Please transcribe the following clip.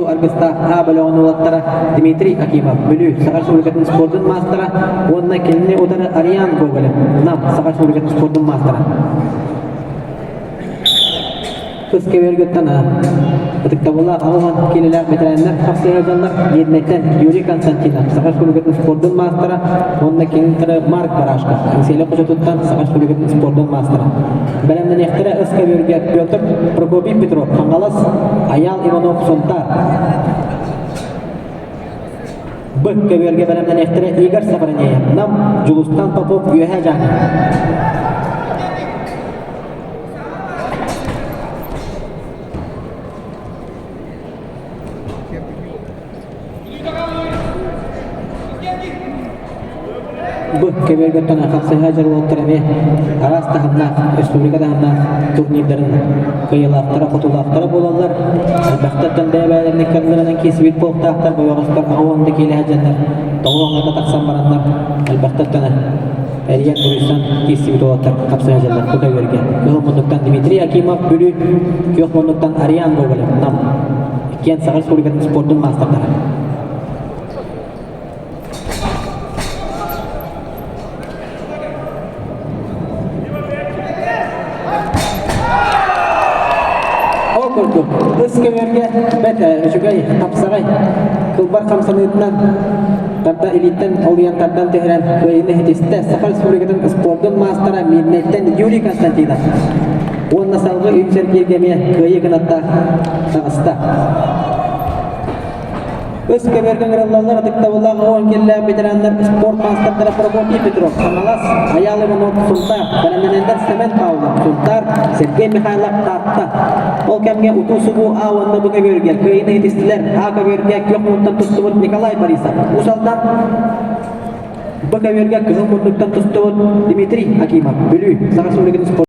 Аргыстаах А бөлөҕүн уолаттара Дмитрий Акимов, Бүлүү, Саха Республикатын спордун маастара уонна кинини утары Ариан Гоголев, Нам, Саха Республикатын спордун маастара. Кыс кэбиэргиттэн ытыктабыллаах 80 киилэлээх бэтэрээннэр хапсыһа дьоннор Мирнэйтэн Юрий Константинов, Саха Республикатын спордун маастара уонна кинини утары Марк Барашков, Эҥсиэли хочотуттан Саха Республикатын спордун маастара. Бэлэмнэниэхтэрэ ыс көбүөргэ Петр Прокопий Петров, Хаҥалас, Айаал Иванов, Сунтаар. Б көбүөргэ бэлэмнэниэхтэрэ Игорь Савранеев, Нам, Дьулустан Попов, Үөһээ Дьааҥы. Бу көбүөргөттөн хапсыһа дьоруоттар эмиэ араас таһымнаах, республика таһымнаах турнирдарын кыайыылаахтара, хотуулаахтара буолаллар. Элбэхтэртэн бэйэ-бэйэлэрин иккардыларынан киирсибит буолуохтаахтар, бойоҕостор 80 да киилэ сылдьаннар, тоҕо тахсан бараннар, элбэхтэртэн эрийэн буруйсан киирсибит уолаттар хапсыһа сылдьаллар бу көбүөргэ. Кыһыл муннуктан Дмитрий Акимов, Бүлүү, күөх муннуктан Ариан Гоголев, Нам. Иккиэн Саха Республикатын спордун маастардара. Ол курдук, ыс көбүөргэ бэрт үчүгэй, тапсаҕай, кылбар хамсаныытынан тарда илииттэн олуйан тардан түһэрэн кыайыыны ситистэ Саха Республикатын спордун маастара Мирнэйтэн Юрий Константинов уонна салгыы үс эргииргэ эмиэ кыайыы кынаттаах таҕыста. Өс көбөргө ыҥырыллаллар ытыктабыллаах оҕон кэллээх ветераннар спорт маастардара Прокопий Петров, Хаҥалас, Айаал Иванов, Сунтаар, бэлэмнэнэллэр Сэмэн Павлов, Сунтаар, Сергей Михайлов, Таатта. Ол кэмҥэ утуу-субуу А уонна Б көбүөргэ кыайыыны ситистилэр. А көбүөргэ күөх мунтан тустубут Николай Борисов, Уус Алдан, Б көбүөргэ кыһыл муннуктан тустубут Дмитрий Акимов, Бүлүү, Саха Республикатын спорт.